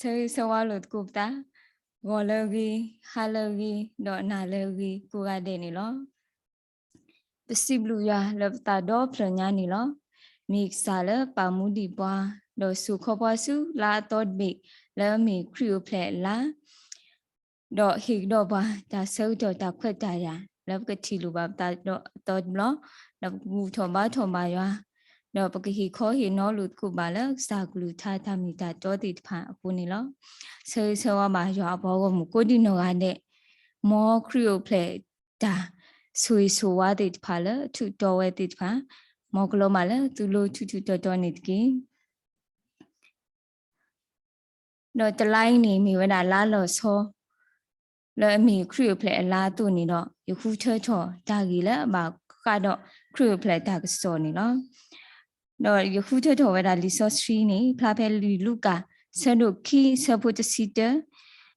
ဆၢဂ့ၤဆၢဝါလိာ်သကိးပသး, ဂီၤလၢအဂ့ၤ, ဟါလၢအဂ့ၤ, ဒီးနၤလၢအဂ့ၤကိးဂၤဒဲးန့ၣ်လီၤ. ပစံးဘျုးယွၤလၢပသးဒီဖျၢၣ်ညါန့ၣ်လီၤ. မ့ၢ်ကစၢ်လၢပာ်မူဒံးပှၤ, ဒီးစိာ်ခီပှၤဆူလါအသီတဘ့ၣ်လၢအမ့ၢ်ခရံာ်အိၣ်ဖျဲၣ်အလါ, ဒီးဟ့ၣ်ကဒီးပှၤတၢ်ဆၢကတီၢ်တၢ်ခွဲးတၢ်ယာ် လၢပကထံၣ်လိာ်ဘၣ်ပသးဒီးအသီတဘျီ, ဒီးပကဘူၣ်ထီၣ်ဘါထီၣ်ဘၣ်ယွၤ, ဒီးပကဟ့ၣ်ခီဟ့ၣ်နီၤလိာ်သကိးဘၣ်လၢကစၢ်ကလုၢ်ကထါတၢ်မ့ၢ်တၢ်တီသ့ၣ်တဖၣ်အဃိန့ၣ်လီၤ. ဆၢဂ့ၤဆၢဝါဘၣ်ယွၤအပှၤဂီၢ်မုၢ်ကိးဒံနီၢ်ဂၤဒဲး, မ်ခရံာ်အိၣ်ဖျဲၣ်တၢ်ဆိၣ်ဂ့ၤဆိၣ်ဝါသ့ၣ်တဖၣ်လၢအထူးတီဝဲသ့ၣ်တဖၣ်, မ်ကလီၤမၢ်လၢသုလိၤထူးထူးတီတီန့ၣ်တက့ၢ်. ဒီးတလါအံၤန့ၣ် မ့ၢ်ဝဲဒၣ်လါလီၤဆီ လၢအမ့ၢ်ခရံာ်အိၣ်ဖျဲၣ်အလါအသိးန့ၣ်ဒီး ယဃုထၢထီၣ်တၢ်ဂ့ၢ်လၢအဘၣ်ဃးဒီးခရံာ်အိၣ်ဖျဲၣ်တၢ်ကစီၣ်န့ၣ်လီၤ. ဒီးယဃုထၢထီၣ်ဝဲဒၣ်လံာ်စီဆှံန့ၣ် ဖျါဖဲလံာ်လူၤကၣ် ဆၢဒိၣ်ခံ ဆၢဖိတဆံတၢ,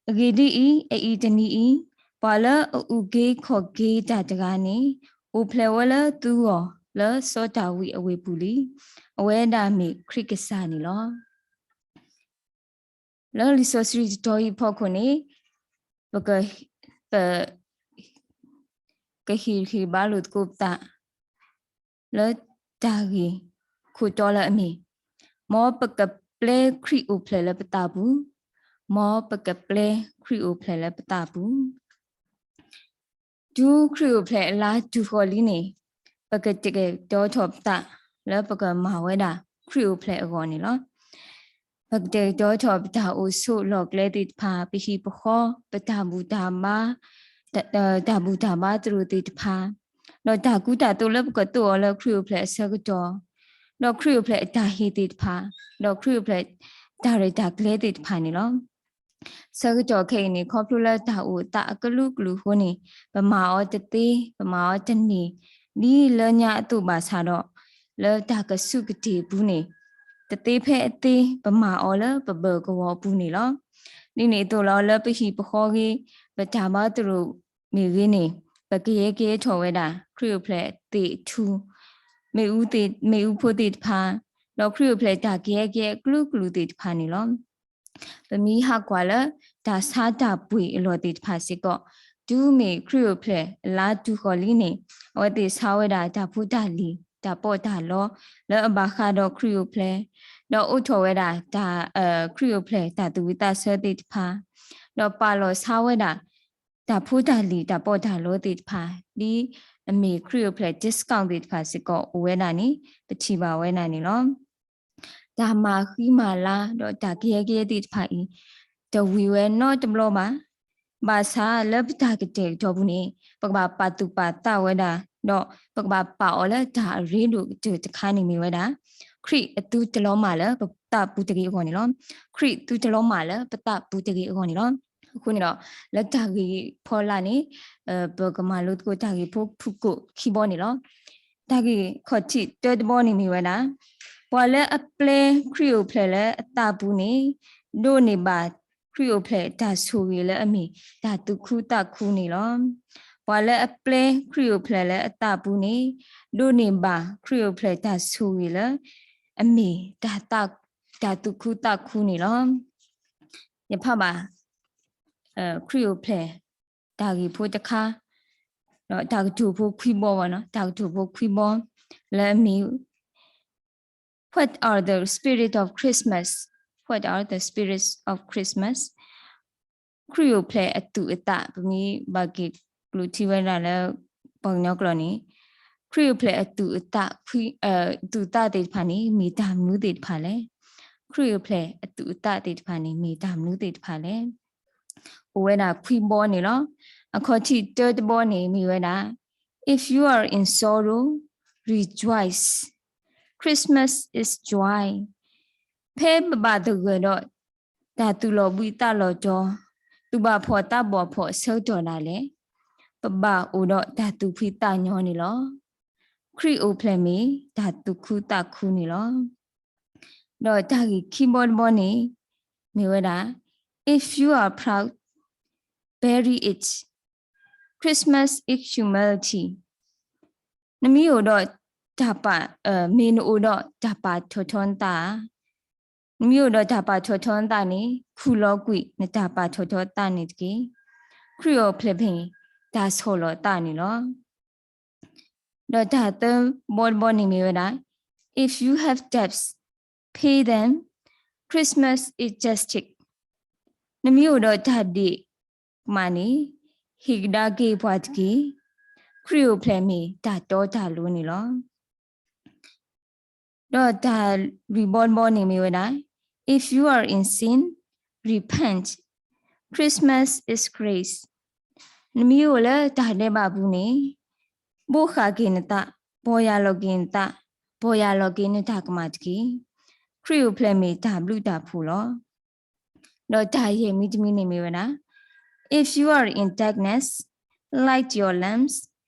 အဂ့ၢ်ဒ်အံၤ, အအံၤတနံၤအံၤ, ပှၤလၢအအုၣ်က့ၤခီၣ်က့ၤတၢ်တဂၤန့ၣ် အိၣ်ဖျဲၣ်ဝဲလၢသုဂီၢ်လၢစီၤဒၤဝံးအဝ့ၢ်ပူၤလံ. အဝဲဒၣ်မ့ၢ်ခရံာ်ကစၢ်န့ၣ်လီၤ. လၢလံာ်စီဆှံတတီၤအံၤအဖီခိၣ်န့ၣ် ပ ကဟ့ၣ်ဂံၢ်ဟ့ၣ်ဘါလိာ်သကိးပသး လၢတၢ်ဂ့ၢ်ခိၣ်တီလၢအမ့ၢ်, မ်ပကပျဲခရံာ်အိၣ်ဖျဲၣ်လၢပသးပူၤ, မ်ပကပျဲခရံာ်အိၣ်ဖျဲၣ်လၢပသးပူၤ တုၤခရံာ်အိၣ်ဖျဲၣ်အလါတုၤဃီၤလံန့ၣ်, ပကတဲာ်ကတီၤထီၣ်ပသးလၢပကမၤဝဲဒၣ်ခရံာ်အိၣ်ဖျဲၣ်အဂီၢ်န့ၣ်လီၤ. ပကတဲာ်ကတီၤထီၣ်ပတၢ်အိၣ်ဆိးလီၢ်ကျဲသ့ၣ်တဖၣ်, ပဟံၣ်ပဃီ, ပတၢ်ဘူၣ်တၢ်ဘါ, တၢ်ဘူၣ်တၢ်ဘါသရိာ်သ့ၣ်တဖၣ်, ဒီးတၢ်ကူတၢ်သိးလၢပကသိးအီၤလၢခရံာ်အိၣ်ဖျဲၣ်အဆၢကတီၢ်, ဒီးခရံာ်အိၣ်ဖျဲၣ်အတၢ်ဟ့ၣ်သ့ၣ်တဖၣ်, ဒီးခရံာ်အိၣ်ဖျဲၣ်တၢ်ရဲၣ်တၢ်ကျဲၤသ့ၣ်တဖၣ်န့ၣ်လီၤ. ဆၢကတီၢ်ခဲအံၤန့ၣ် ခီဖျိလၢတၢ်အိၣ်သးအကလုာ်ကလုာ်အဃိန့ၣ်, ပမၤအီၤတသ့, ပမၤအီၤတန့ၢ်, ဒ်လၢညါအသိးဘၣ်ဆၣ်ဒီး, လၢတၢ်ကစူၢ်ကတ့ၢ်အပူၤန့ၣ်, တသ့ဖဲအသ့ ပမၤအီၤလၢပဘၢၣ်ကဝီၤအပူၤန့ၣ်လီၤ. ဒ်န့ၣ်အသိးလီၤ လၢပဟံၣ်ပဃီဂ့ၤ, ပတၢ်ဘါသရိာ်မ့ၢ်ဂ့ၤန့ၣ်, ပကယဲၢ်ကဲထီၣ်ဝဲဒၣ် ခရံာ်အိၣ်ဖျဲၣ်သ့ၣ်အထူ, မ့ၣ်အူသ့ၣ်, မ့ၣ်အူဖိသ့ၣ်တဖၣ်, ဒီးခရံာ်အိၣ်ဖျဲၣ်တၢ်ကယဲၢ်ကဲအကလုာ်ကလုာ်သ့ၣ်တဖၣ်န့ၣ်လီၤ. ပမ့ၢ်ဟးကွၢ်လၢတၢ်ဆါတၢ်ပှ့ၤအလီၢ်သ့ၣ်တဖၣ်စ့ၢ်ကီး, တုၤမ့ၢ်ခရံာ်အိၣ်ဖျဲၣ်အလါတုၤဃီၤလံန့ၣ်, အဝဲသ့ၣ်ဆါဝဲဒၣ်တၢ်ဖိတၢ်လံၤ, တၢ်ပီးတၢ်လီ, လၢအဘၣ်ဃးဒီးခရံာ်အိၣ်ဖျဲၣ်, ဒီးအိးထီၣ်ဝဲဒၣ်တၢ်, ခရံာ်အိၣ်ဖျဲၣ်တၢ်သူၣ်ဝံၣ်သးဆၢသ့ၣ်တဖၣ်, ဒီးပာ်လီၤဆါဝဲဒၣ် တၢ်ဖိတၢ်လံၤ တၢ်ပီးတၢ်လီသ့ၣ်တဖၣ်, ဒ်အမ့ၢ်ခရံာ်အိၣ်ဖျဲၣ် discount သ့ၣ်တဖၣ်စ့ၢ်ကီးအိၣ်ဝဲဒၣ်န့ၣ် ပထံၣ်ဘၣ်ဝဲဒၣ်န့ၣ်လီၤ. တၢ်မၤဃံမၤလၤ ဒီးတၢ်ကယဲၢ်ကယဲၢ်သ့ၣ်တဖၣ်အံၤ တဝံၤဝဲနီတဘျီဘၣ်. ဘၣ်ဆၣ်လၢပတၢ်ကတဲာ်ကတီၤပူၤန့ၣ် ပကဘၣ်ပာ်သူၣ်ပာ်သးဝဲဒၣ်, ဒီးပကဘၣ်ပာ်အီၤလၢတၢ်အရ့ဒိၣ်ကတၢၢ်တခါန့ၣ်မ့ၢ်ဝဲဒၣ်, ခရံာ်အသုတလီၤမၢ်လၢပသးပူၤတဂ့ၤအဂီၢ်န့ၣ်လီၤ. ခရံာ်သုတလီၤမၢ်လၢပသးပူၤတဂ့ၤအဂီၢ်န့ၣ်လီၤ. အဃိန့ၣ်ဒီး လၢတၢ်ဂ့ၢ်ဖီလာ်န့ၣ်, ပကမၤလိသကိးတၢ်ဂ့ၢ်ဖိဖုၣ်ကိာ်ခံဘီန့ၣ်လီၤ. တၢ်ဂ့ၢ်ခီၣ်ထံးတၢတဘီန့ၣ်မ့ၢ်ဝဲဒၣ်, ပှၤလၢအပျဲခရံာ်အိၣ်ဖျဲၣ်လၢအသးပူၤန့ၣ်, ဒိးန့ၢ်ဘၣ်ခရံာ်အိၣ်ဖျဲၣ်တၢ်ဆိၣ်ဂ့ၤလၢအမ့ၢ်တၢ်သူၣ်ခုသးခုန့ၣ်လီၤ. ပှၤလၢအပျဲခရံာ်အိၣ်ဖျဲၣ်လၢအသးပူၤန့ၣ်, ဒိးန့ၢ်ဘၣ်ခရံာ်အိၣ်ဖျဲၣ်တၢ်ဆိၣ်ဂ့ၤလၢအမ့ၢ်တၢ်သူၣ်ခုသးခုန့ၣ်လီၤ. ယဖးဘၣ် ခရံာ်အိၣ်ဖျဲၣ်တၢ်ဂ့ၢ်ဖိတခါ, ဒီးတၢ်ကတိၤဖိခွံဘီဘၣ်နီၤ, တၢ်ကတိၤဖိခွံဘီ လၢအမ့ၢ် What are the spirit of Christmas? What are the spirits of Christmas? ခရံာ်အိၣ်ဖျဲၣ်အသူၣ်အသး, ပမ့ၢ်ဘၣ်က့ၤကျိးထံဝဲဒၣ်လၢပှၤကညီကျိာ်န့ၣ်, ခရံာ်အိၣ်ဖျဲၣ်အသူၣ်အသး, အသူၣ်အသးသ့ၣ်တဖၣ်န့ၣ် မ့ၢ်တၢ်မနုၤသ့ၣ်တဖၣ်လဲၣ်. ခရံာ်အိၣ်ဖျဲၣ်အသူၣ်အသးသ့ၣ်တဖၣ်န့ၣ် မ့ၢ်တၢ်မနုၤသ့ၣ်တဖၣ်လဲၣ်. အိၣ်ဝဲဒၣ်ခွံဘီန့ၣ်လီၤ. အခီၣ်ထံးတၢတဘီန့ၣ်မ့ၢ်ဝဲဒၣ်, If you are in sorrow, rejoice. Christmas is joy. ဖဲပဘၣ်သဂၢၢ်ဒီးတၢ်သူၣ်လီၤဘှံးသးလီၤတီၤ, သူၣ်ဘၣ်ဖှီၣ်သးဘီၣ်ဖှီၣ်အဆၢကတီၢ်ဒၣ်လဲာ်, ပဘၣ်အိၣ်ဒီးတၢ်သူၣ်ဖှံသးညီန့ၣ်လီၤ. ခရံာ်အိၣ်ဖျဲၣ်မ့ၢ်တၢ်သူၣ်ခုသးခုန့ၣ်လီၤ. ဒီးတၢ်ဂ့ၢ်ခံဘီတဘီန့ၣ် မ့ၢ်ဝဲဒၣ်, If you are proud, bury it. Christmas is humility. နမ့ၢ်အိၣ်ဒီးတၢ်ပာ်, မ့ၢ်နအိၣ်ဒီးတၢ်ပာ်ထီၣ်ထီနသးဧါ, နမ့ၢ်အိၣ်ဒီးတၢ်ပာ်ထီၣ်ထီအသးန့ၣ် ခူၣ်လီၤကွံာ်နတၢ်ပာ်ထီၣ်ထီအသးန့ၣ်တက့ၢ်. ခရံာ်အိၣ်ဖျဲၣ်မ့ၢ်တၢ်ဆီၣ်လီၤအသးန့ၣ်လီၤ. ဒီးတၢ်သၢဘီတဘီန့ၣ်မ့ၢ်ဝဲဒၣ် If you have debts, pay them. Christmas is justice. နမ့ၢ်အိၣ်ဒီးတၢ်ဒ့ၣ်ကမၣ်န့ၣ် ဟ့ၣ်ကဒါက့ၤပှၤတက့ၢ်. ခရံာ်အိၣ်ဖျဲၣ်မ့ၢ်တၢ်တီတၢ်လိၤန့ၣ်လီၤ. ဒီးတၢ်လွံၢ်ဘီတဘီန့ၣ်မ့ၢ်ဝဲဒၣ် If you are in sin, repent. Christmas is grace. နမ့ၢ်အိၣ်လၢတၢ်ဒဲးဘးပူၤန့ၣ် ဘိးဃာ်က့ၤနသး, ပီၢ်ယၢ်လီၤက့ၤနသး, ပီၢ်ယၢ်လီၤက့ၤနတၢ်ကမၣ်တက့ၢ်. ခရံာ်အိၣ်ဖျဲၣ်မ့ၢ်တၢ်ဘျုးတၢ်ဖှိၣ်လီၤ. ဒီးတၢ်ယဲၢ်မံၤတမံၤန့ၣ်မ့ၢ်ဝဲဒၣ် If you are in darkness, light your lamps.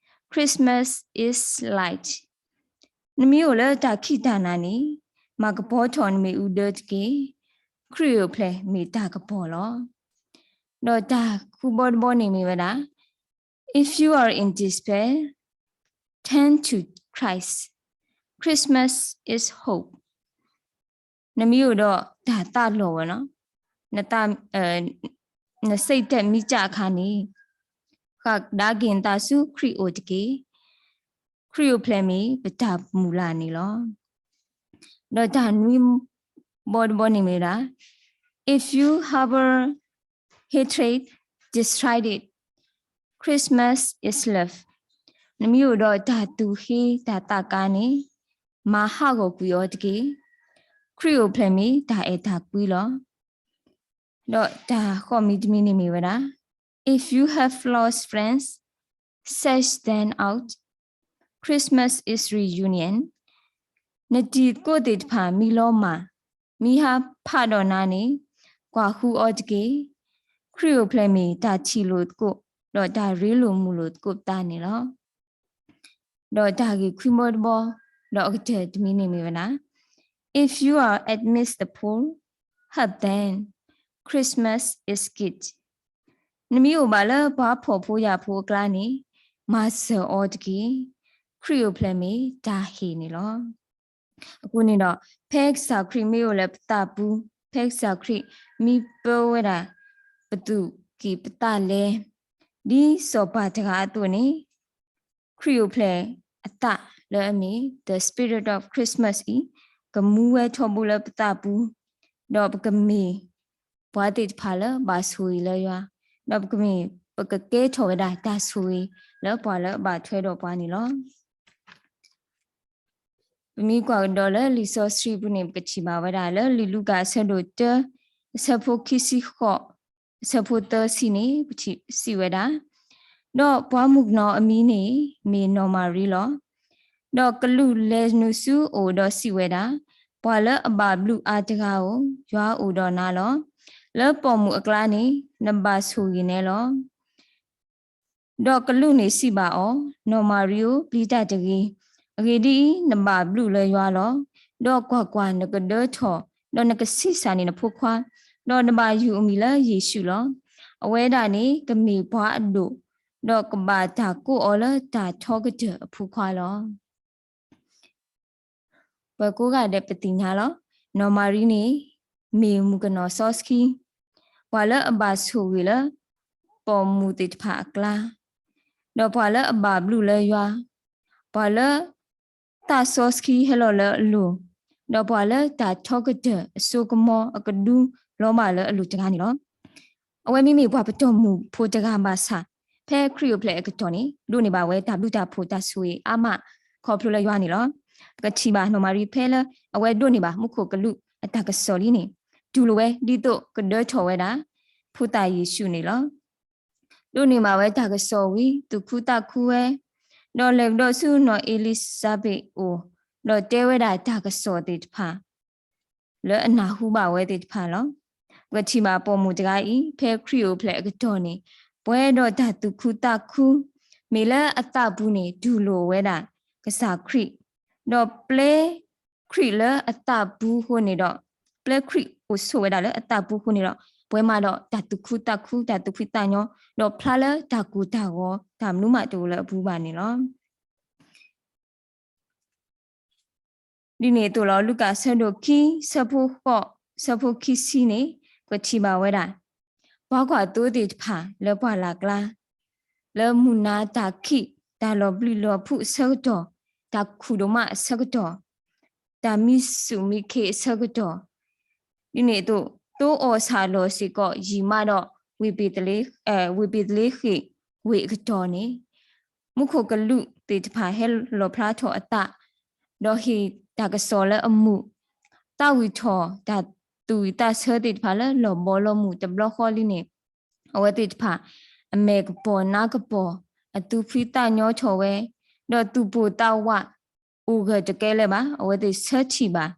Christmas is light. နမ့ၢ်အိၣ်လၢတၢ်ခံးတၢ်နၤန့ၣ် မၤကပီၤထီၣ်နမ့ၣ်အူဒၢတက့ၢ်. ခရံာ်အိၣ်ဖျဲၣ်မ့ၢ်တၢ်ကပီၤလီၤ. ဒီးတၢ်ဃုဘီတဘီန့ၣ်မ့ၢ်ဝဲဒၣ် If you are in despair, turn to Christ. Christmas is hope. နမ့ၢ်အိၣ်ဒီးတၢ်သးလီၤဝဲနီၤ, န နစိတ်ဓာတ်မံစၢ်အခါန့ၣ် ဃၣ်ကဒါက့ၤနသးဆူခရံာ်အိၣ်တက့ၢ်. ခရံာ်အိၣ်ဖျဲၣ်မ့ၢ်ပတၢ်မုၢ်လၢ်န့ၣ်လီၤ. ဒီးတၢ်နွံဘီတဘီန့ၣ်မ့ၢ်ဝဲဒၣ် If you harbor hatred, destroy it. Christmas is love. နမ့ၢ်အိၣ်ဒီးတၢ်သူၣ်ဟ့တၢ်သးကါန့ၣ် မၤဟးဂီၤကွံာ်အီၤတက့ၢ်. ခရံာ်အိၣ်ဖျဲၣ်မ့ၢ်တၢ်အဲၣ်တၢ်ကွံလီၤ. ဒီးတၢ်ဃိးမံၤတမံၤန့ၣ်မ့ၢ်ဝဲဒၣ် If you have lost friends, search them out. Christmas is reunion. နတံၤသကိးသ့ၣ်တဖၣ်မံလီၤမၢ်, မံဟးဖးဒီးနၤန့ၣ် ကွၢ်ဃုအီၤတက့ၢ်. ခရံာ်အိၣ်ဖျဲၣ်မ့ၢ်တၢ်ထံၣ်လိာ်သကိး ဒီးတၢ်ရ့လိာ်မုာ်လိာ်သကိးပသးန့ၣ်လီၤ. ဒီးတၢ်ဂ့ၢ်ခွံဘီတဘီ ဒီးအကတၢၢ်တမံၤန့ၣ်မ့ၢ်ဝဲဒၣ် If you are amidst the poor, help them. Christmas is gift. နမ့ၢ်အိၣ်ဘၣ်လၢပှၤဖှီၣ်ဖိယာ်ဖိအကျါန့ၣ် မၤစၢၤအီၤတက့ၢ်. ခရံာ်အိၣ်ဖျဲၣ်မ့ၢ်တၢ်ဟ့ၣ်န့ၣ်လီၤ. အဃိန့ၣ်ဒီး ဖဲကစၢ်ခရံာ်မ့ၢ်အိၣ်လၢပသးပူၤ, ဖဲကစၢ်ခရံာ်မံပၢဝဲဒၣ် ပသူၣ်ကံၢ်ပသးလဲ, ဒ်စီၤပၤတဂၤအသိးန့ၣ် ခရံာ်အိၣ်ဖျဲၣ်အသးလၢအမ့ၢ် The Spirit of Christmas အံၤ ကမူဝဲထီဘိလၢပသးပူၤ, ဒီးပကမ့ၢ်ပှၤသ့ၣ်တဖၣ်လၢဘၣ်ဆိၣ်ဂ့ၤလၢယွၤ, ဒီးပကမ့ၢ် ပကကဲထီၣ်ဝဲဒၣ်တၢ်ဆိၣ်ဂ့ၤလၢပှၤလၢအဘၣ်ထွဲဒီးပှၤန့ၣ်လီၤ. ပမ့ၢ်ကွၢ်ကဒီးလၢလံာ်စီဆှံပူၤန့ၣ် ပကထံၣ်ဘၣ်ဝဲဒၣ်လၢလံာ်လူၤကၣ်အဆၢဒိၣ်တၢ, အဆၢဖိခံဆံဃိး, အဆၢဖိသၢဆံန့ၣ် ပထံၣ်စံးဝဲဒၣ်, ဒီးပှၤမုၣ်ကနီၤအမံၤန့ၣ် မ့ၢ်နီၢ်မၤရံလီၤ. ဒီးကလူးလဲၤနုာ်ဆူအအိၣ်ဒီးစံးဝဲဒၣ်, ပှၤလၢအဘၣ်ဘျုးအါတဂၤဧၢ, ယွၤအိၣ်ဒီးနၤလီၤ. လၢပိာ်မုၣ်အကျါန့ၣ် နဘၣ်ဆိၣ်ဂ့ၤနဲလီၤ. ဒီးကလူးန့ၣ်စံးဘၣ်အီၤ, နီၢ်မၤရံဧၢ, ပျံၤတၢ်တဂ့ၤ, အဂ့ၢ်ဒ်အံၤ, နဘၣ်ဘျုးလၢယွၤလီၤ. ဒီးကွၢ်ကွၢ်, နကဒၢထီၣ်, ဒီးနကဆံးစၢ်န့ၢ်နဖိခွါ, ဒီးနဘၣ်ယုၢ်အမံၤလၢယ့ၣ်ၡူးလီၤ. အဝဲဒၣ်န့ၣ်ကမ့ၢ်ပှၤအဒိၣ်, ဒီးကဘၣ်တၢ်ကိးအီၤလၢတၢ်ထီကတၢၢ်အဖိခွါလီၤ. ပှၤကိးဂၤဒဲးပသ့ၣ်ညါလီၤ. နီၢ်မၤရံန့ၣ် မ့ၢ်မုၣ်ကနီၤစီဆှံ, ပှၤလၢအဘၣ်ဆိၣ်ဂ့ၤလၢ ပိာ်မုၣ်သ့ၣ်တဖၣ်အကျါ, ဒီးပှၤလၢအဘၣ်ဘျုးလၢယွၤ, ပှၤလၢ သးစီဆှံဟဲလီၤလၢအလိၤ, ဒီးပှၤလၢတၢ်ထီကတၢၢ်အစိကမီၤအကဒုလီၤဘၣ်လၢအလိၤတဂၤန့ၣ်လီၤ. အဝဲမ့မ့ၢ်ပှၤပတီၢ်မုၢ်ဖိတဂၤဘၣ်ဆၣ်, ဖဲခရံာ်အိၣ်ဖျဲၣ်အကတီၢ်န့ၣ် ဒိးန့ၢ်ဘၣ်ဝဲတၢ်ဘျုးတၢ်ဖှိၣ်တၢ်ဆိၣ်ဂ့ၤအါမး ခီဖျိလၢယွၤန့ၣ်လီၤ. ပကထံၣ်ဘၣ်နီၢ်မၤရံဖဲလၢအဝဲဒိးန့ၢ်ဘၣ်မူခိၣ်ကလူးအတၢ်ကစီၣ်လံန့ၣ် တူၢ်လိာ်ဝဲဒ်သိးကဒၢထီၣ်ဝဲဒၣ် ဖိသၣ်ယ့ၣ်ၡူးန့ၣ်လီၤ. ဒိးန့ၢ်ဘၣ်ဝဲတၢ်ကစီၣ်ဝံၤ သူၣ်ခုသးခုဝဲ, ဒီးလဲၤကဒီးဆူနီၢ်အ့လံၤစဘ့းအအိၣ်, ဒီးတဲဝဲဒၣ်တၢ်ကစီၣ်သ့ၣ်တဖၣ် လၢအနၢ်ဟူဘၣ်ဝဲသ့ၣ်တဖၣ်လီၤ. ပကထံၣ်ဘၣ်ပိာ်မုၣ်တဂၤအံၤ ဖဲခရံာ်အိၣ်ဖျဲၣ်အကတီၢ်န့ၣ် ပှဲၤဒီးတၢ်သူၣ်ခုသးခု, မ့ၢ်လၢအသးပူၤန့ၣ် တူၢ်လိာ်ဝဲဒၣ်ကစၢ်ခရံာ်, ဒီးပျဲခရံာ်လၢအသးပူၤအဃိန့ၣ်ဒီး, ပျဲခရံာ်အိၣ်ဆိးဝဲဒၣ်လၢအသးပူၤအဃိန့ၣ်ဒီး, ပှဲၤမးဒီးတၢ်သူၣ်ခုသးခု တၢ်သူၣ်ဖှံသးညီ, ဒီးဖျါလၢတၢ်ကိၢ်တၢ်ဂီၤ တၢ်မနုၤမးတအိၣ်လၢအပူၤဘၣ်န့ၣ်လီၤ. ဒ်န့ၣ်အသိးလီၤ. လူၤကၣ်အဆၢဒိၣ်ခံ ဆၢဖိဃိး ဆၢဖိခံဆံန့ၣ် ပထံၣ်ဘၣ်ဝဲဒၣ် ပှၤကွၢ်သိသ့ၣ်တဖၣ်လၢပှၢ်လၢ်ကျါ လၢမုၢ်နၤတၢ်ခံး တၢ်လီၤဘျုးလီၤဖှိၣ်အဆၢကတီၢ်, တၢ်ခူၣ်ဒိၣ်မးအဆၢကတီၢ်, တၢ်မံဆူၣ်မံခ့အဆၢကတီၢ်, ဒ်န့ၣ်အသိး သိအီၣ်ဆၣ်လီၤစ့ၢ်ကီး ယံာ်မးဒီး ဝ့ၢ်ပ့းတလ့, ဝ့ၢ်ပ့းတလ့ဃ့ၢ်ဝ့ၢ်အကတီၢ်န့ၣ် မူခိၣ်ကလူးသ့ၣ်တဖၣ်ဟဲလီၣ်ဖျါထီၣ်အသး, ဒီးဟ့ၣ်တၢ်ကစီၣ်လၢအမုာ်, သးဝံၣ်ထီၣ်တၢ်သူၣ်ဝံၣ်သးဆၢသ့ၣ်တဖၣ်လၢလီၤဘီလီၤမုၢ်တဘျီဃီလံန့ၣ်, အဝဲသ့ၣ်တဖၣ် အမဲာ်ကပီၤနါကပီၤ အသူၣ်ဖှံသးညီထီၣ်ဝဲ, ဒီးသူၣ်ပိၢ်သးဝး အိၣ်ဂၢၢ်တကဲလၢၤဘၣ်. အဝဲသ့ၣ်ဆၢထံၣ်ဘၣ်,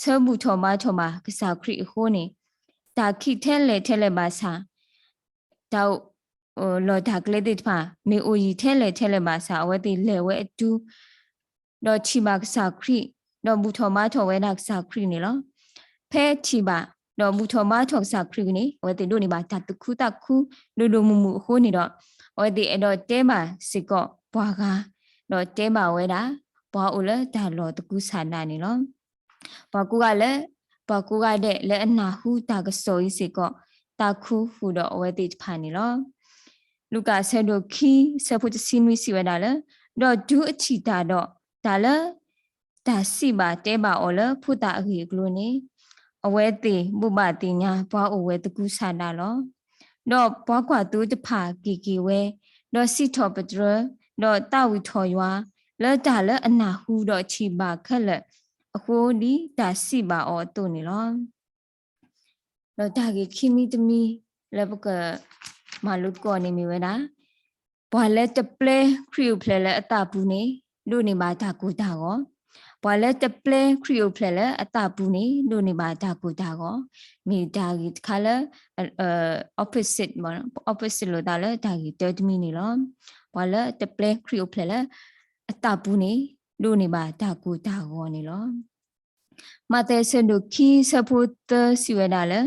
ဆၢဘူၣ်ထီၣ်ဘါထီၣ်ဘၣ်ကစၢ်ခရံာ်အဃိန့ၣ်, တၢ်ခံးထဲလဲၣ်ထဲလဲၣ်ဘၣ်ဆၣ်, တၢ်အိၣ်လီၢ်တၢ်ကျဲသ့ၣ်တဖၣ် မ့ၢ်အိၣ်ယံာ်ထဲလဲၣ်ထဲလဲၣ်ဘၣ်ဆၣ် အဝဲသ့ၣ်လဲၤဝဲအတုၤ ဒီးထံၣ်ဘၣ်ကစၢ်ခရံာ်, ဒီးဘူၣ်ထီၣ်ဘါထီၣ်ဝဲဒၣ်ကစၢ်ခရံာ်န့ၣ်လီၤ. ဖဲထံၣ်ဘၣ်, ဒီးဘူၣ်ထီၣ်ဘါထီၣ်ကစၢ်ခရံာ်န့ၣ် အဝဲသ့ၣ်ဒိးန့ၢ်ဘၣ်တၢ်သူၣ်ခုသးခု ဒိၣ်ဒိၣ်မုၢ်မုၢ်အဃိန့ၣ်ဒီး, အဝဲသ့ၣ်အဲၣ်ဒိးတဲဘၣ်စ့ၢ်ကီးပှၤဂၤ, ဒီးတဲဘၣ်ဝဲဒၣ် ပှၤအိၣ်လၢတၢ်လီၢ်သကုၤဆးဒးန့ၣ်လီၤ. ပှၤကိးဂၤလၢ, ပှၤကိးဂၤဒဲးလၢအနၢ်ဟူတၢ်ကစီၣ်အံၤစ့ၢ်ကီး, သးခုဃုာ်ဒီးအဝဲသ့ၣ်တဖၣ်န့ၣ်လီၤ. လူၤကၣ်အဆၢဒိၣ်ခံ ဆၢဖိတဆံနွံစံးဝဲဒၣ်လၢ, ဒီးတုၤအထံၣ်တၢ်ဒီး, တၢ်လၢတၢ်စံးဘၣ်တဲဘၣ်အီၤလၢဖိသၣ်အဂ့ၢ်အကျိၤန့ၣ်, အဝဲသ့ၣ်ဘိးဘၣ်သ့ၣ်ညါပှၤအိၣ်ဝဲသကုၤဆးဒးလီၤ. ဒီးပှၤကွၢ်သိတဖၣ်က့ၤက့ၤဝဲ, ဒီးစံးထီၣ်ပတြၢၤ, ဒီးသးဝံၣ်ထီၣ်ယွၤ, လၢတၢ်လၢအနၢ်ဟူဒီးထံၣ်ဘၣ်ခဲလၢာ်အဃိ ဒ်တၢ်စံးဘၣ်အီၤအသိးန့ၣ်လီၤ. ဒီးတၢ်ဂ့ၢ်ခံမံၤတမံၤလၢပကမၤလိသကိးန့ၣ်မ့ၢ်ဝဲဒၣ်, ပှၤလၢတပျဲခရံာ်အိၣ်ဖျဲၣ်လၢအသးပူၤန့ၣ် ဒိးန့ၢ်ဘၣ်တၢ်ကိၢ်တၢ်ဂီၤ, ပှၤလၢတပျဲခရံာ်အိၣ်ဖျဲၣ်လၢအသးပူၤန့ၣ် ဒိးန့ၢ်ဘၣ်တၢ်ကိၢ်တၢ်ဂီၤ, မ့ၢ်တၢ်ဂ့ၢ်တခါလၢ opposite, opposite လိာ်သးလၢတၢ်ဂ့ၢ်တၢတမံၤန့ၣ်လီၤ. ပှၤလၢတပျဲခရံာ်အိၣ်ဖျဲၣ်လၢအသးပူၤန့ၣ် ဒိးန့ၢ်ဘၣ်တၢ်ကိၢ်တၢ်ဂီၤန့ၣ်လီၤ. မးသဲအဆၢဒိၣ်ခံ ဆၢဖိသၢစံးဝဲဒၣ်လၢ,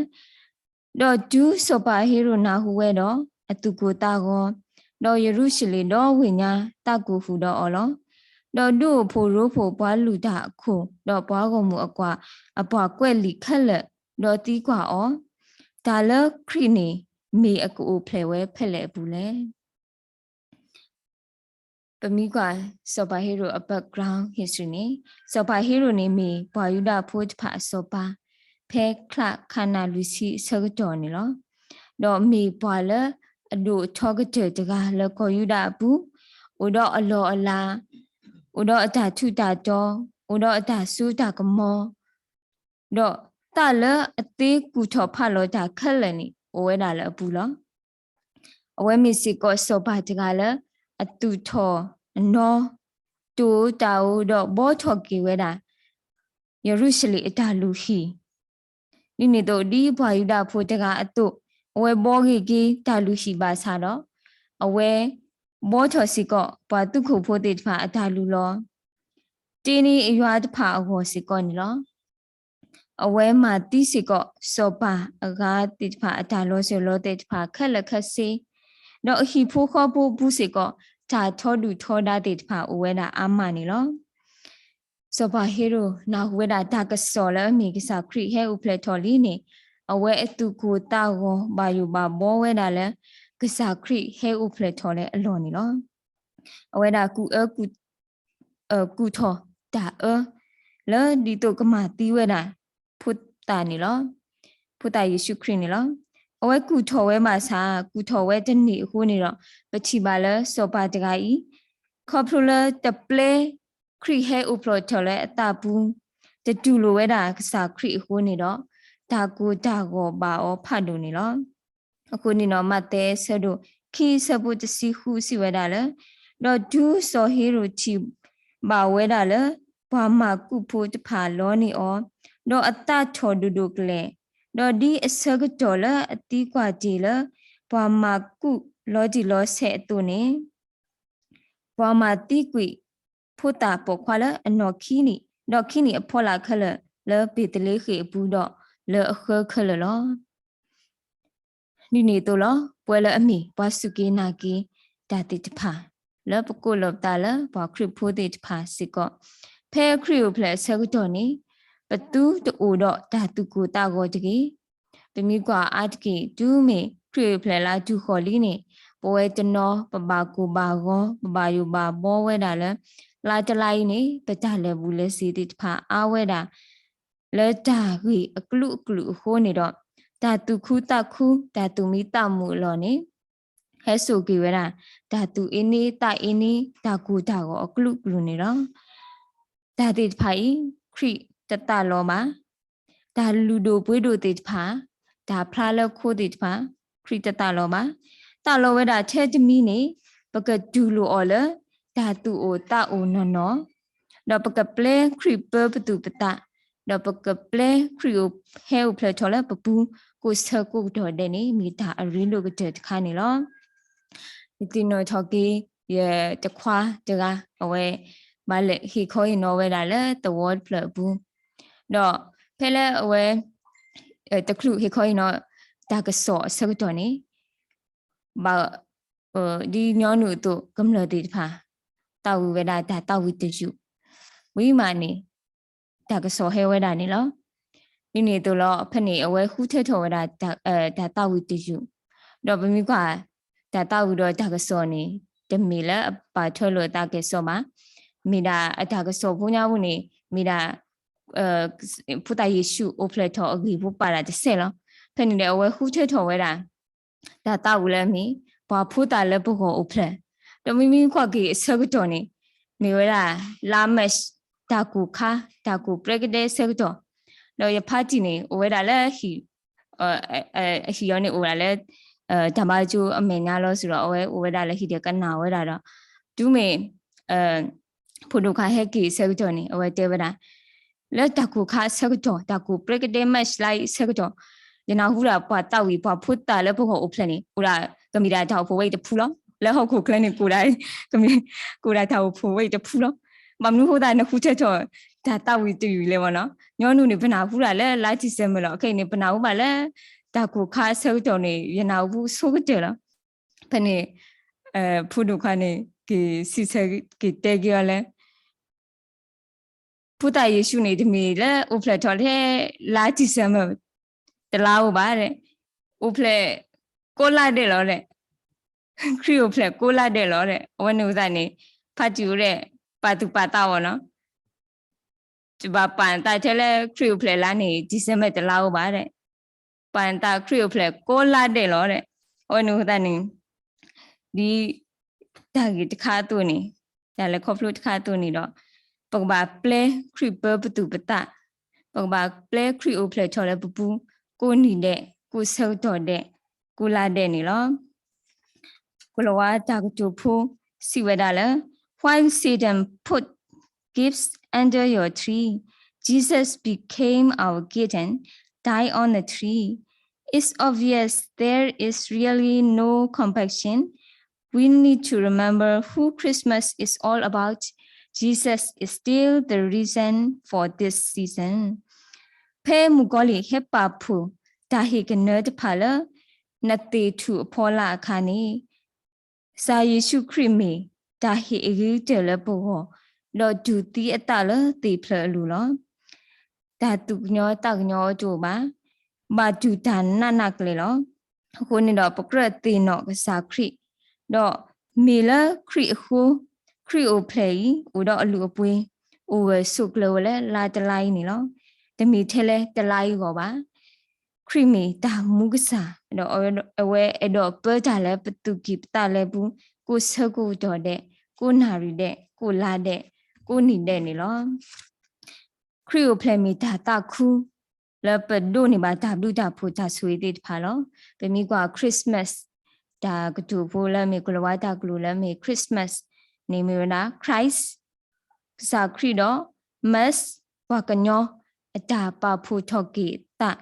ဒီးတုၤစီၤပၤဟ့ရိာ်နၢ်ဟူဝဲဒီး, အသူၣ်ကိၢ်သးဂီၤ, ဒီးယရူၤၡလ့ၣ်ဒီဝ့ၢ်ညါသးကိၢ်ဃုာ်ဒီးအီၤလီၤ. ဒီးဒူၣ်အိၣ်ဖှိၣ်ရိဖှိၣ်ပှၤလုၢ်တၢ်အခိၣ်, ဒီးပှၤဂီၢ်မုၢ်အကွၢ်, အပှၤကွဲးလံာ်ခဲလၢာ်, ဒီးသံကွၢ်အီၤ, တၢ်လၢခရံာ်န့ၣ် မ့ၢ်အကအိၣ်ဖျဲၣ်ဝဲဖဲလဲၣ်အပူၤလဲၣ်. ပမ့ၢ်ကွၢ်စီၤပၤဟ့ရိာ်အ background history န့ၣ်, စီၤပၤဟ့ရိာ်န့ၣ်မ့ၢ်ပှၤယူဒၤဖိတဖၣ်အစီၤပၤ, ဖဲချါခါနၤလွံၢ်ဆံအဆၢကတီၢ်န့ၣ်လီၤ. ဒီးမ့ၢ်ပှၤလၢအဒိၣ်အထီကတၢၢ်တဂၤလၢကီၢ်ယူဒၤအပူၤ, အိၣ်ဒီးအလီၢ်အလၤ, အိၣ်ဒီးအတၢ်ထူးတၢ်တီၤ, အိၣ်ဒီးအတၢ်စိတၢ်ကမီၤ, ဒီးသးလၢအသ့ကူၣ်ထီၣ်ဖးလီၤတၢ်ခဲလၢာ်န့ၣ် အိၣ်ဝဲဒၣ်လၢအပူၤလီၤ. အဝဲမ့ၢ်စ့ၢ်ကီးစီၤပၤတဂၤလၢ အသူၣ်ထီၣ်အနီၤ, တိၢ်တၢ်ဧိၤဒီးဘှီထီၣ်က့ၤဝဲဒၣ် ယရူၤၡလ့ၣ်အတၢ်လုၢ်ဟံၣ်, ဒ်န့ၣ်အသိးဒ်ပှၤယူဒၤဖိတဂၤအသိး, အဝဲဘှီဂ့ၤက့ၤတၢ်လုၢ်ဟံၣ်ဘၣ်ဆၣ်ဒီး, အဝဲဘှီထီၣ်စ့ၢ်ကီးပှၤသူခိၣ်ဖိသ့ၣ်တဖၣ်အတၢ်လုၢ်လီၤ, တ့န့ၢ်အယွၤတဖၣ်အဂီၢ်စ့ၢ်ကီးန့ၣ်လီၤ. အဝဲမၤသံစ့ၢ်ကီးစီၤပၤအဂၤသ့ၣ်တဖၣ်အတၢ်လီၤစၢၤလီၤသွဲၣ်တဖၣ်ခဲလၢာ်ခဲဆ့, ဒီးအဟံၣ်ဖိဃီဖိအပူၤစ့ၢ်ကီး တၢ်ထီဒုၣ်ထီဒါသ့ၣ်တဖၣ်အိၣ်ဝဲဒၣ်အါမးန့ၣ်လီၤ. စီၤပၤဟ့ရိာ်နၢ်ဟူဝဲဒၣ်တၢ်ကစီၣ်လၢအမ့ၢ်ကစၢ်ခရံာ်ဟဲအိၣ်ဖျဲၣ်ထီၣ်လံန့ၣ်, အဝဲအသူၣ်ကိၢ်သးဂီၤဘၣ်ယိၣ်ဘၣ်ဘှီဝဲဒၣ်လၢ ကစၢ်ခရံာ်ဟဲအိၣ်ဖျဲၣ်ထီၣ်လၢအလီၢ်န့ၣ်လီၤ. အဝဲဒၣ်ကူၣ်အၢကူၣ် ကူၣ်ထီၣ်တၢ်အၢ လၢဒ်သိးကမၤသံဝဲဒၣ်ဖိသၣ်န့ၣ်လီၤ. ဖိသၣ်ယ့ၣ်ၡူးခရံာ်န့ၣ်လီၤ. အဝဲကူၣ်ထီၣ်ဝဲဘၣ်ဆၣ် ကူၣ်ထီၣ်ဝဲတန့ၢ်အဃိန့ၣ်ဒီး ပထံၣ်ဘၣ်လၢစီၤပၤတဂၤအံၤ ခီဖျိလၢတပျဲခရံာ်ဟဲအိၣ်ဖျဲၣ်ထီၣ်လၢအသးပူၤ တတူၢ်လိာ်ဝဲဒၣ်ကစၢ်ခရံာ်အဃိန့ၣ်ဒီး တၢ်ကိၢ်တၢ်ဂီၤဘၣ်အီၤဖးဒိၣ်န့ၣ်လီၤ. အဃိန့ၣ်ဒီး မးသဲအဆၢဒိၣ်ခံ အဆၢဖိတဆံဃုစံးဝဲဒၣ်လၢ ဒီးတုၤစီၤဟ့ရိာ်ထံၣ်ဘၣ်ဝဲဒၣ်လၢ ပှၤမၤကူးဖိတဖၣ်လီန့ၢ်အီၤ, ဒီးအသးထီၣ်ဒိၣ်ဒိၣ်ကလဲာ်, ဒီးဒ်အဆၢကတီၢ်လၢအသံကွၢ်တ့ၢ်လၢ ပှၤမၤကူးလီၤတံၢ်လီၤဆဲးအသိးန့ၣ် ပှၤမၤသံကွံာ်ဖိသၣ်ပိာ်ခွါလၢအနီၢ်ခံနံၣ်, ဒီးခံနံၣ်အဖီလာ်ခဲလၢာ် လၢဘ့းသလ့ဃ့ၣ်အပူၤဒီးလၢအဃၢခဲလၢာ်လီၤ. ဒ်န့ၣ်အသိးလီၤ. ပဝဲလၢအမ့ၢ်ပှၤစူၢ်က့ၤနာ်က့ၤတၢ်သ့ၣ်တဖၣ် လၢပကိးလီၤပသးလၢပှၤခရံာ်ဖိသ့ၣ်တဖၣ်စ့ၢ်ကီး, ဖဲခရံာ်အိၣ်ဖျဲၣ်အဆၢကတီၢ်န့ၣ် ပသုတအိၣ်ဒီးတၢ်သူၣ်ကိၢ်သးဂီၤတဂ့ၤ. ပမ့ၢ်ကွၢ်အါတက့ၢ် တုၤမ့ၢ်ခရံာ်အိၣ်ဖျဲၣ်လါတုၤဃီၤလံန့ၣ် ပဝဲတနီၤ ပဘၣ်ကိၢ်ဘၣ်ဂီၤ ပဘၣ်ယိၣ်ဘၣ်ဘီဝဲဒၣ်လၢ လါတလါအံၤန့ၣ် ပတၢ်လဲၤဘူးလဲၤဆ့သ့ၣ်တဖၣ်အါဝဲဒၣ် လၢတၢ်ဂ့ၢ်အကလုာ်ကလုာ်အဃိန့ၣ်ဒီး တၢ်သူၣ်ခုသးခု တၢ်သူၣ်မံသးမုာ်အလီၢ်န့ၣ် ဟဲစိာ်က့ၤဝဲဒၣ် တၢ်သူၣ်အ့န့သးအ့န့ တၢ်ကိၢ်တၢ်ဂီၤအကလုာ်ကလုာ်န့ၣ်လီၤ. တၢ်သ့ၣ်တဖၣ်အံၤ ခရံာ်တသးလီဘၣ်. တၢ်လုၢ်ဒိၣ်ပှ့ၤဒိၣ်သ့ၣ်တဖၣ်, တၢ်ဖျါလၢခိသ့ၣ်တဖၣ် ခရံာ်တသးလီဘၣ်. သးလီဝဲဒၣ်ထဲတမံၤန့ၣ် ပကတူၢ်လိာ်အီၤလၢ တၢ်သူၣ်အိၣ်သးအိၣ်နီၢ်နီၢ်, ဒီးပကပျဲခရံာ်ပၢပသူၣ်ပသး, ဒီးပကပျဲခရံာ်ဟဲအိၣ်ဖျဲၣ်ထီၣ်လၢပပူၤ ကိးဆၢကိးကတီၢ်ဒဲးန့ၣ် မ့ၢ်တၢ်အရ့ဒိၣ်ကတၢၢ်တခါန့ၣ်လီၤ. ယသ့ၣ်နီၣ်ထီၣ်က့ၤ ယတခွါတဂၤ အဝဲ ဘၣ်လဲၤဟ့ၣ်ခီဟ့ၣ်နီၤဝဲဒၣ်လၢသဝီတဖျၢၣ်အပူၤ, ဒီးဖဲလၢအဝဲ တချုးဟ့ၣ်ခီဟ့ၣ်နီၤ တၢ်ကစီၣ်အဆၢကတီၢ်န့ၣ် ဘၣ် ဒ်ညီနုၢ်အသိးကမျၢၢ်သ့ၣ်တဖၣ် သးဝံၣ်ဝဲဒၣ်တၢ်သးဝံၣ်တယုၢ်, ဝံၤမးန့ၣ် တၢ်ကစီၣ်ဟဲဝဲဒၣ်န့ၣ်လီၤ. ဒ်န့ၣ်အသိးလီၤ ဖဲန့ၣ် အဝဲဃုထၢထီၣ်ဝဲဒၣ် တၢ်သးဝံၣ်တယုၢ်, ဒီးပမ့ၢ်ကွၢ် တၢ်သးဝံၣ်ဒီးတၢ်ကစီၣ်န့ၣ် တမ့ၢ်လၢအပာ်ထွဲလိာ်အသးကဲၣ်ဆိးဘၣ်, မ့ၢ်ဒၣ်အတၢ်ကစီၣ်ဖိညါပူၤန့ၣ် မ့ၢ်ဒၣ် ဖိသၣ်ယ့ၣ်ၡူးအိၣ်ဖျဲၣ်ထီၣ်အဂ့ၢ်ဖိပာ်တၢ်တဆဲးလီၤ. ဖဲန့ၣ်ဒီးအဝဲဃုထၢထီၣ်ဝဲဒၣ် တၢ်သးဝံၣ်လၢအမ့ၢ် ပှၤဖိသၣ်လၢပဂီၢ်အိၣ်ဖျဲၣ်, ဒီးမ့မ့ၢ်ကွၢ်က့ၤအဆၢကတီၢ်န့ၣ် မ့ၢ်ဝဲဒၣ် လါမၢ်ၡး တၢ်ကိၢ်ခါ တၢ်ကိၢ်ပြဲကဒဲအဆၢကတီၢ်, ဒီးယဖါတံၢ်န့ၣ် အိၣ်ဝဲဒၣ်လၢဟံၣ် အဟံၣ်အီၤန့ၣ် အိၣ်ဝဲဒၣ်လၢ တၢ်ဘါကၠိအမဲာ်ညါလီၤစ့ၢ်ဒီး အဝဲအိၣ်ဝဲဒၣ်လၢဟံၣ်ဒီးကနၣ်ဝဲဒၣ်ဒီး တုၤမ့ၢ် ဖိဒိၣ်ခွါဟဲက့ၤအဆၢကတီၢ်န့ၣ် အဝဲတဲဝဲဒၣ် လၢတၢ်ကိၢ်ခါအဆၢကတီၢ် တၢ်ကိၢ်ပြဲကဒဲမၢ်ၡးလါအံၤအဆၢကတီၢ် ယနၢ်ဟူဒၣ်ပှၤသးဝံၣ် ပှၤဖိသၣ်လၢပဂီၢ်အိၣ်ဖျဲၣ်န့ၣ် အိၣ်ဒၣ်ကမ့ၢ်ဒၣ်တၢ်အိၣ်ဖှိၣ်ဝဲအံၤတဖုလီၤ. လၢဟီၣ်ခိၣ်ချၢန့ၣ် ကမ့ၢ်ဒၣ်တၢ်အိၣ်ဖှိၣ်ဝဲအံၤတဖုလီၤ. ဘၣ်မနုၤဃိသတးနဃုထၢထီၣ် တၢ်သးဝံၣ်တယုၢ်လဲၣ်မ့ၢ်နီၤ. ညီနုၢ်န့ၣ် ပနၢ်ဟူဒၣ်လၢလါ December လီၤ. ခဲအံၤန့ၣ် ပနၢ်ဟူဘၣ်လၢ တၢ်ကိၢ်ခါအဆၢကတီၢ်န့ၣ် ယနၢ်ဟူဆိကတၢၢ်လီၤ. ဖဲန့ၣ် ဖိဒိၣ်ခွါန့ၣ် က့ၤစံးဆၢက့ၤတဲက့ၤအီၤလၢ ဖိသၣ်ယ့ၣ်ၡူးန့ၣ် တမ့ၢ်လၢအိၣ်ဖျဲၣ်ထီၣ်ထဲလါ December တလါဧိၤဘၣ်, အိၣ်ဖျဲၣ်ကိးလါဒဲးလီၤ. ခရံာ်အိၣ်ဖျဲၣ်ကိးလါဒဲးလီၤ. အဝဲန့ၣ်အဃိသတးန့ၣ် ဖါတံၢ်အိၣ်ဒဲး ပာ်သူၣ်ပာ်သးအီၤနီၤ. တဘၣ်ပာ်နသးထဲလၢခရံာ်အိၣ်ဖျဲၣ်လါန့ၣ် December တလါဧိၤဘၣ်. ပာ်နသးခရံာ်အိၣ်ဖျဲၣ်ကိးလါဒဲးလီၤ. အဝဲန့ၣ်အဃိသတးန့ၣ် ဒ်တၢ်ဂ့ၢ်တခါအသိးန့ၣ်, တၢ်လဲၤခီဖျိတခါအသိးန့ၣ်ဒီး ပကဘၣ်ပျဲခရံာ်ပၢပသူၣ်ပသး, ပကဘၣ်ပျဲခရံာ်အိၣ်ဖျဲၣ်ထီၣ်လၢပပူၤ ကိးနံၤဒဲး ကိးဆၢကတီၢ်ဒဲး ကိးလါဒဲးန့ၣ်လီၤ. ကိၤလၤဝါတၢ်ကတိၤဖိစံးဝဲဒၣ်လၢ Why Satan put gifts under your tree? Jesus became our gift and died on the tree. It's obvious there is really no competition. We need to remember who Christmas is all about. Jesus is still the reason for this season. ဖဲမုၣ်ကီၤလံၢ်ဟဲပာ်ဖှိၣ်တၢ်ဟ့ၣ်ကနၢတဖၣ်လၢ နသ့ၣ်ထူၣ်အဖီလာ်အခါန့ၣ် ကစၢ်ယ့ၣ်ၡူးခရံာ်မ့ၢ်တၢ်ဟ့ၣ်အဂ့ၤကတၢၢ်လၢပဂီၢ်, ဒီးဒုးသံအသးလၢသ့ၣ်ဖျၢၣ်အလိၤလီၤ. တၢ်သူၣ်ကညီၤသးကညီၤအီၤတအိၣ်ဘၣ်, ဘၣ်တူၢ်တၢ်နးနးကျဲၤလီၤ. အဃိန့ၣ်ဒီးပကြၢးသ့ၣ်နီၣ်ကစၢ်ခရံာ်, ဒီးမ့ၢ်လၢခရံာ်အဃိ, ခရံာ်အိၣ်ဖျဲၣ်အံၤ အိၣ်ဒီးအလုၢ်အပှ့ၤ, အိၣ်ဂၢၢ်ဆိးကျၢၤဝဲလၢလါတလါအံၤန့ၣ်လီၤ. တမ့ၢ်ထဲလၢတလါအံၤအဂီၢ်ဘၣ်. ခရံာ်မ့ၢ်တၢ်မူကစၢ်, ဒီးအဝဲအဲၣ်ဒိးပၢတၢ်လၢပသူၣ်ကံၢ်ပသးလဲပူၤ, ကိးဆၢကိးကတီၢ်ဒဲး, ကိးနၣ်ရံၣ်ဒဲး, ကိးလါဒဲး, ကိးနံၤဒဲးန့ၣ်လီၤ. ခရံာ်အိၣ်ဖျဲၣ်မ့ၢ်တၢ်သးခု လၢပဒိးန့ၢ်ဘၣ်တၢ်ဘျုးတၢ်ဖှိၣ်တၢ်ဆိၣ်ဂ့ၤသ့ၣ်တဖၣ်လီၤ. ပမ့ၢ်ကွၢ် Christmas တၢ်ကတိၤဖိလၢမ့ၢ် ကိၤလၤဝါတၢ်ကတိၤလၢမ့ၢ် Christmas န့ၣ်မ့ၢ်ဝဲဒၣ် Christ ကစၢ်ခရံာ်ဒီး mas ပှၤကညီအတၢ်ပာ်ဖှိၣ်ထီၣ်က့ၤအသး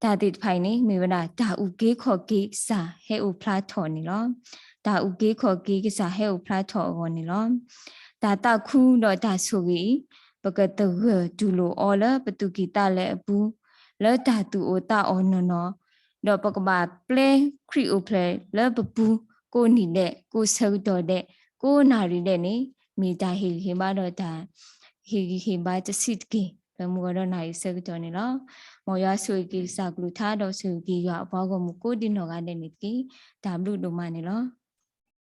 တၢ်သ့ၣ်တဖၣ်အံၤန့ၣ် မ့ၢ်ဝဲဒၣ်တၢ်အုၣ်က့ၤခီၣ်က့ၤကစၢ်ဟဲအိၣ်ဖျါထီၣ်န့ၣ်လီၤ. တၢ်အုၣ်က့ၤခီၣ်က့ၤကစၢ်ဟဲအိၣ်ဖျါထီၣ်အဂီၢ်န့ၣ်လီၤ. တၢ်သးခုဒီးတၢ်ဆိၣ်ဂ့ၤအံၤ ပကသဂၢၢ်တူၢ်လိာ်အီၤလၢပသူၣ်ကံၢ်သးလဲအပူၤ, လၢတၢ်သူၣ်အိၣ်သးအိၣ်နီၢ်နီၢ်, ဒီးပကဘၣ်ပျဲခရံာ်အိၣ်ဖျဲၣ်လၢပပူၤ ကိးနံၤဒဲး, ကိးဆၢကတီၢ်ဒဲး, ကိးနၣ်ရံၣ်ဒဲးန့ၣ် မ့ၢ်တၢ်ဟ့ၣ်ဂံၢ်ဟ့ၣ်ဘါဒီးတၢ်ဟ့ၣ်ဂံၢ်ဟ့ၣ်ဘါတဆံးတက့ၢ်. ပမုၢ်ဂီၤဒီးနၤအံၤဆၢကတီၢ်န့ၣ်လီၤ. မ်ယွၤဆိၣ်ဂ့ၤက့ၤကစၢ်ကလုၢ်ကထါ ဒီးဆိၣ်ဂ့ၤက့ၤယွၤအပှၤဂီၢ်မုၢ်ကိးဒံနီၢ်ဂၤဒဲးန့ၣ်တက့ၢ်. တၢ်ဘျုးဒိၣ်မးန့ၣ်လီၤ.